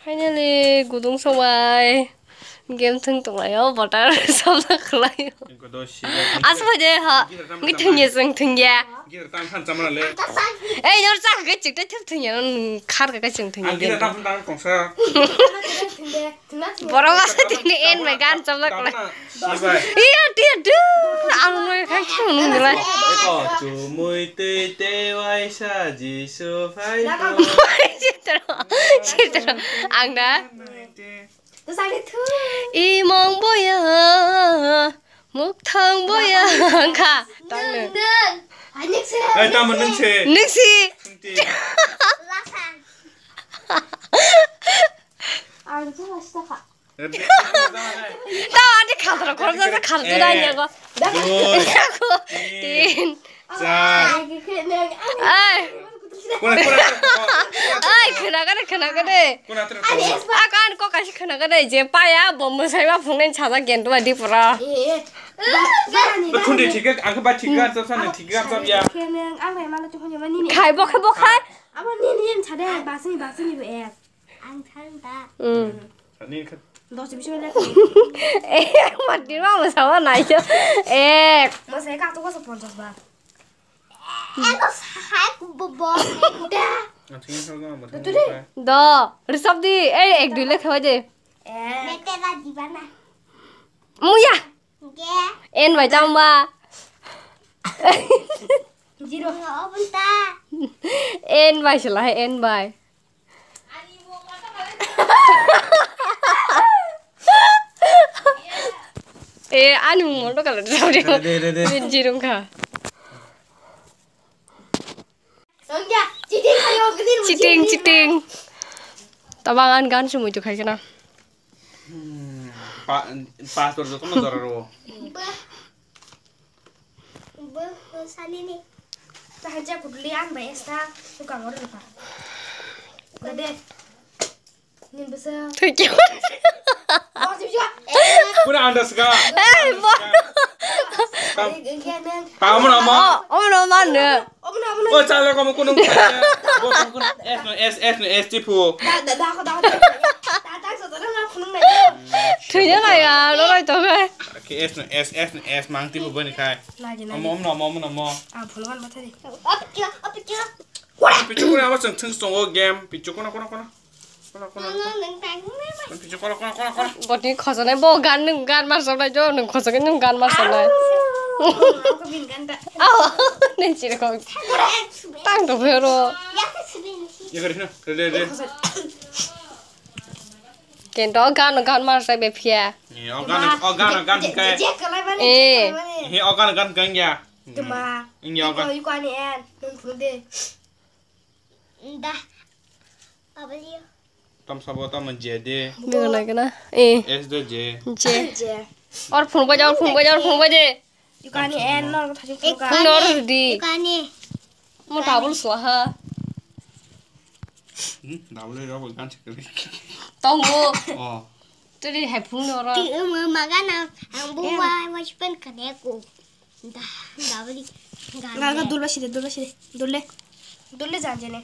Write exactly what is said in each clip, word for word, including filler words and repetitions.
Finally, gudung songbai. Game thwng tonglaio, botar samna khwlaio. Aswk de ha. Ngi thwngya, chwng thwngya. Ei, yor chak ge chik te thep thwngya, khar ka chwng thwngya. Borok asa tini en bai gan chamlak lai. Iya, dia, dia. Ang mai khai chwng nung lai. Eko, chumui tei tei waisa Jisu phai. Sitro, sitro. Ang da. Imong boya, mukthang boya, kha. Tang nung. Ai, tamo nung se. Nung si. Ang tu masta kha. Tao ani khaltra khoroksa khaltra dai nyago. Dua, tin, char. Ai. Kuna, kuna, kuna, kuna. Ai, khwnakare, khwnakare. Kuna, kuna, kuna. Ako ani kok kaisa khwnakare, je paya bo mwsai ma phungnai sajak gen dua di pura. Thundi thik, ang khe ba thik gar chap sani, thik gar chap ya. Khai bo khai bo khai. Abo ni ni em chade, basini, basini bo em. Ang thang da. Hmm. Ani khat. Dos bising le. Eh, mati ma mo sawa nai jo. Eh. Mo se ka to ko so ponchas ba. Eko sai ku bo bo. Da. Ang thang thang ma. Do, do, do. Do, risap di. Eh, ek dui le khawa de. Eh. Mete ba di ba na. Muya. Ge. En bai tamba. Zero. Obun ta. En bai sila, en bai. Eh, ani mol to kala de. De, de, de, de. Min jirum kha. Cheating, cheating. Tabang an gan sumui tu khai kana. Hmm, pa-, pastor joto no jora ro. Bo, bo, bo, sani ni. Tahan ja kudli an ba esta, tukang oro pa. Gade. Nin besa. Thank you. Pura andas ka. Eh, bo. Tam. Tam na ma. Oh, oh, no, man. O chala ko mo kunung. Bo kun S no S, S no S tipu. Da, da, da, da, da. Da, da, so, da, da, kunung na. Thuya na ya, lo roi to kai. Ke S no S, S no S mang tipu bani kai. Lagi, lagi. Omo, omo, omo, omo, omo. Ah, phone ban bathai. Apa kira, apa kira? Pichu kuna abo chwng thwng tongo game. Pichu kuna, kuna, kuna. Kuna, kuna, kuna. Pichu kuna, kuna, kuna, kuna. Botni khosonai bo gan nwng gan mar sabnai jo nwng khosonai nwng gan mar sabnai. Aku bin gan ta. Aw, nen chiri kong. Tang to phero. Ya ka sibin. Ya ka re, re, re. Kento gan gan mar sai be phia. Ni o gan, o gan, o gan kai. Eh. He o gan gan gan ya. Tuma. Ni o gan. Iko ani en. Nung phuru de. Da. Abaliyo. Tam sabo tam je de. Gana gana. Eh. S de je. Je. Je. Or phone baja, or phone baja, or phone baja. Yukani en nor thajik phone ka. Nor di. Yukani. Mo double swaha. Hmm, double rok gan chikri. Tongo. Oh. Tuli hai phone nor. Ti um magana ang buwa wa spend kane ko. Da, da bali. Ga ga dul basi de, dul basi de. Dul le. Dul le jan jene.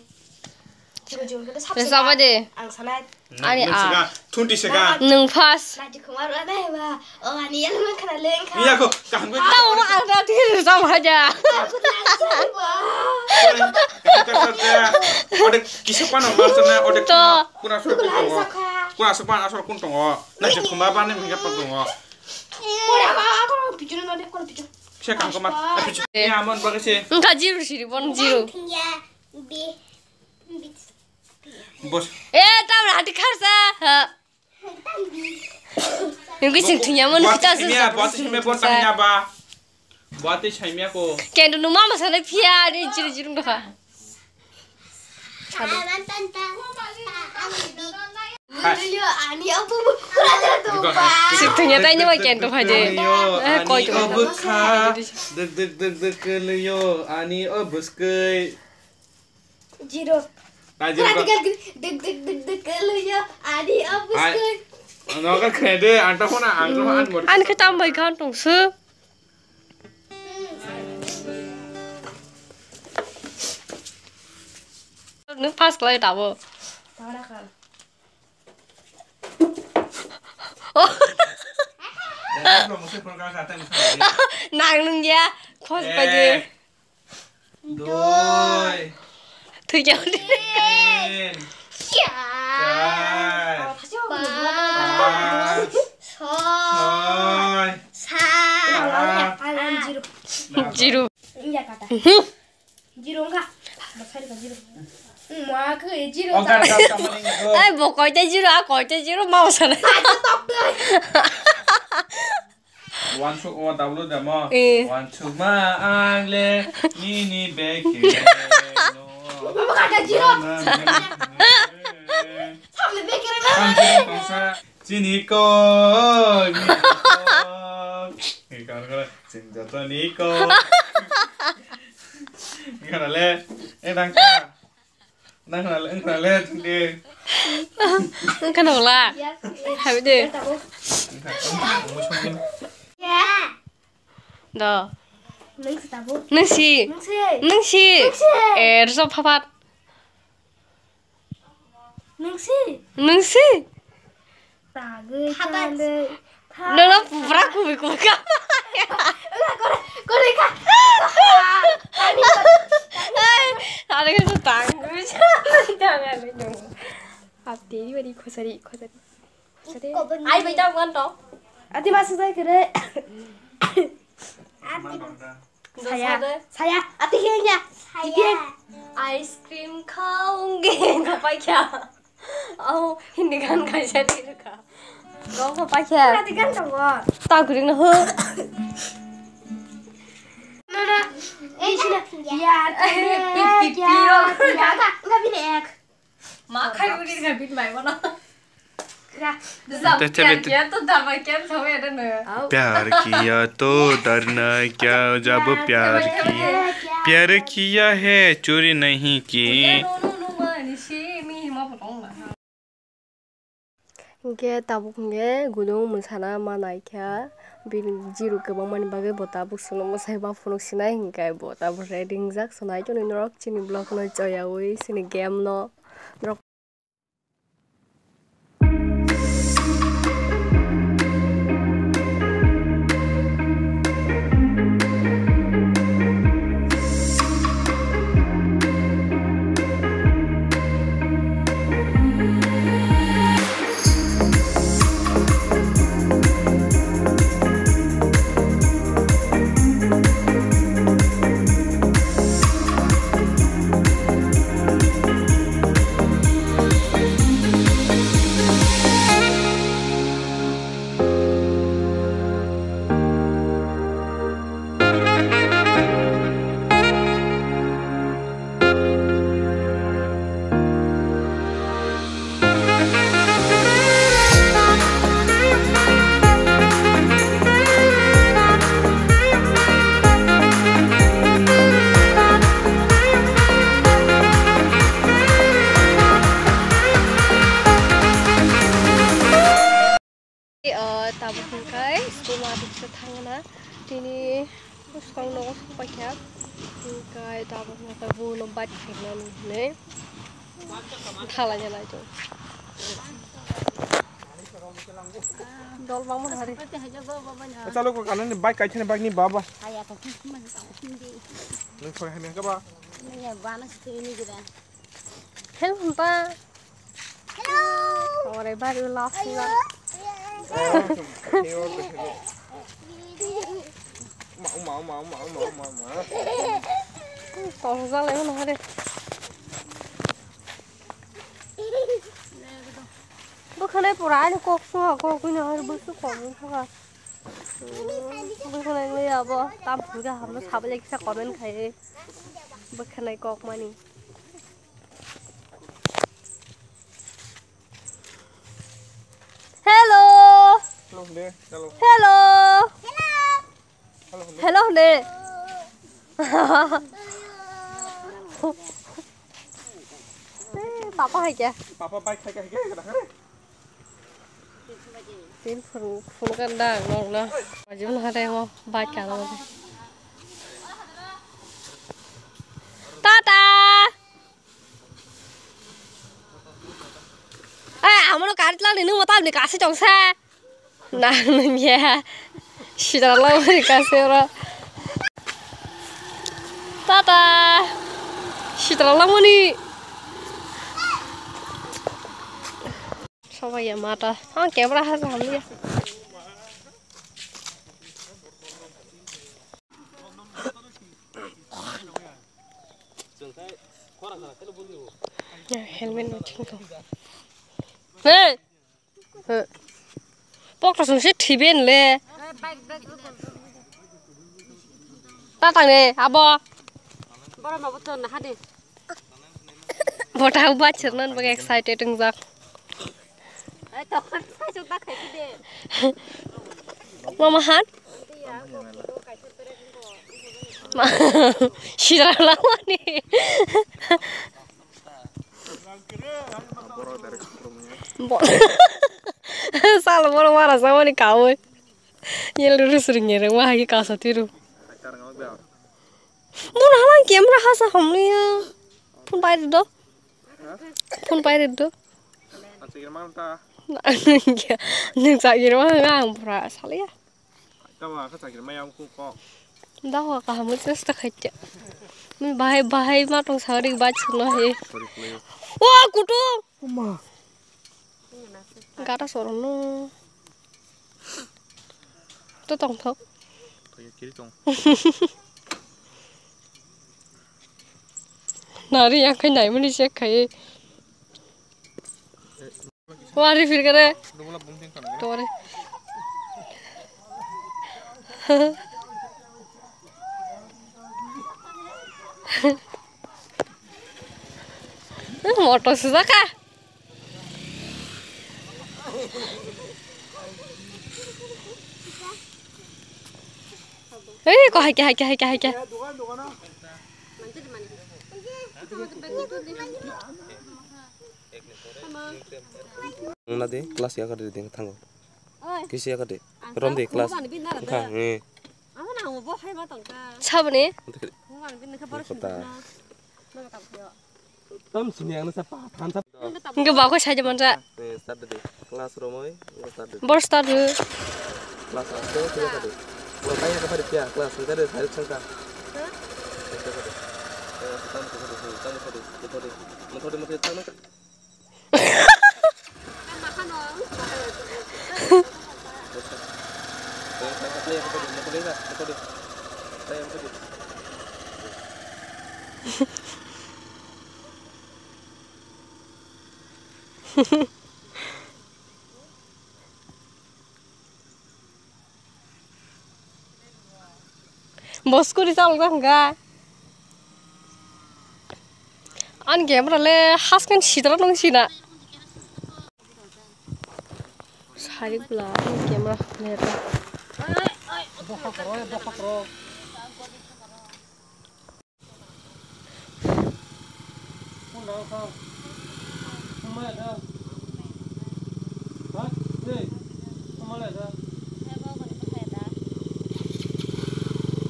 Jibo jibo kete sab. Sab de. Ang sanai. Ani a. Thunti sega. Nung pas. Na ji khumar wa nai wa. O ani yel man khana leng kha. Iya ko kaham ko. Tamo ang da thir sab haja. Ode kisa pano mar sana ode. To. Kuna sur. Kuna sur pan asor kun tongo. Na ji khumar ban ne mega pan tongo. Kisa kang koma. Pichu. Eh, amon bagase. Engka zero siri bon zero. Bos. Eh, tam rati kharsa. Ha. Nungki sing thunya mon kita. Buat sini ya, buat sini buat tanya ba. Buat sini ya ko. Kendo numa masana pia ni zero zero doka. Sithunya tai nima kento phaide. Eh, koi to. Dek dek dek dek keleyo ani obuskai. Zero. Dek dek dek dek keleyo ani obuskai. Noka khede anta phone ang to an mor. An khe tam bai khan tong su. Nung pass khlai tabo. Tara kha. Nang nung ya. Khos pagi. Doi. Thwi kya? Tin. Char. Pas. Pas. Soi. Sat. Sat. Zero. Zero. Zero wngkha. Bo side ka zero. Ma khe zero. Ai, bo koita zero, a koita zero, ma sana. Wansuk o double demo. Eh. Wansuk ma ang le nini beke. Bo kata zero. Samle beke na. Chini ko, ni ko. Ni ko, ni ko. Sing joto ni ko. Nang khana le, eh, nang ka. Nang khana le, nang khana le, jing de. Nang khana wala. Habi de. Nang khana, nang khana, nang khana. Do. Nang si tabo. Nang si. Nang si. Nang si. Nang si. Eh, rwchap phapat. Nang si? Nang si? Tagwi thalwi. Nono pura kubi kubi ka. Kore, kore ka. Ai, ada kan tu tangwi. Jangan ni dong. Ati ini beri khosari, khosari. Khosari. Ai, bai tang kan to. Ati masuk saya kere. Saya, saya, ati hiya. Saya. Ice cream khaunge, khapai kya? Oh, Hindi gan kaisa di rwkha. Go khapai kya? Ati gan tongo. Ta guri no ho. No, no. Ei, sina. Ya, pi, pi, pi, ya, ro. Ya, enggak, enggak, bini ek. Ma khai uri ga bit mai bono. Kra. Dusam Tete kya bete. Kya to dama kya thawe ada na. Au. प्यार किया तो डरना क्या, जब प्यार किया, प्यार किया है चोरी नहीं की। Uya no no no ma ni si mi ma potong ma. Hingke tabuk hingke gudung mwsana ma naikha, bini jirok kwbangmani bagwi bo tabuk chwngno mwsai ma phunuk sinai, hingke bo tabuk ready wngjak. Chwng naitonwi norok chini vlog no choyawi chini game no norok. Ah, tabuk hingkai school ma diksa thangna tini bwskang nogo sokpaikha hingkai tabuk hingkai buino bike khainani hinwi thalai jalai tong. Dol bangma hari. Chalo ko kanani bike kai thani bike ni baba. Nung soi hani ka ba. Hello, ba. Hello. Ore bari last na. Ma, ma, ma. Tong jale no hare. Bwkhanai pura ani kok swngo, kok bini hor bwswk kom wng thaka. Bwkhanai wngya abo tam phuru khe hamno sabai lai kisa comment khai. Bwkhanai kok mani. Hello. Hello, hello. Hello. Hello, hello. Hello, hello. Eh, papa hai kya? Papa bike hai kya, hai kya, hai kya. Tin phun, phun kan da, nong na. Majum na dai mo, bike ka lo. Tata. Eh, amono kari tla ni nung mata ni kasi chong sa. Nang nung ya. Sitra lamani kasera. Tata. Sitra lamani. Sobai ya mata. Ang camera ha sa hamya. Helmet no thingko. Hey. Pokta sung se thiben le. Ta tang ne abo. Bora ma boto na hade. Bota bachar nan bag excited wngjak. Ai to kan sai chok ta khai de. Mama han. Ma sira lawani. Bo- Sal borok wara samani kaui. Yel rus ring yere wa hagi kasa tiru. Mun halang camera hasa hamliya. Phone pai do. Phone pai do. Nung sa yere wa nga ang pura saliya. Tamo ang kha chakri maya ang kuk kok. Dawa kaham chesta khaite. Mi bahai bahai ma tong sari bach no he. Sorry, please. Wa kutung. Oma. Gata sorono. To tong thok. Kiri tong. Nari yang khai nai mani sek khai. Wari phir kare. Tore. Motor sujaka. Ei, ko haike, haike, haike, haike. Wngna di, class ya kadi ding thango. Kisi ya kadi. Rom di class. Kha, eh. Saboni? Kota. Tam sini ang sa pa than sa. Hingke ba ko sai jaman sa. Eh, start di. Class romoi, start di. Bor start di. Class aste, kaya kadi. Bor kaya kadi, class, hingke de, sai sangka. Tam kadi, tam kadi, tam kadi. Methodi, methodi, tam. Bo scooty chalok jak hwnka. Ani camera le haskan sitra nung sina. Sari bwla ani camera le ta.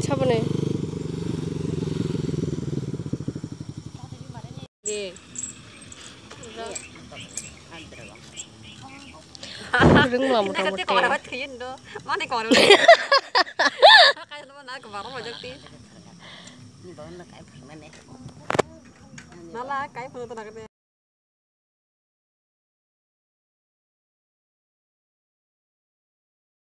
Saboni. Rwngla mota moti.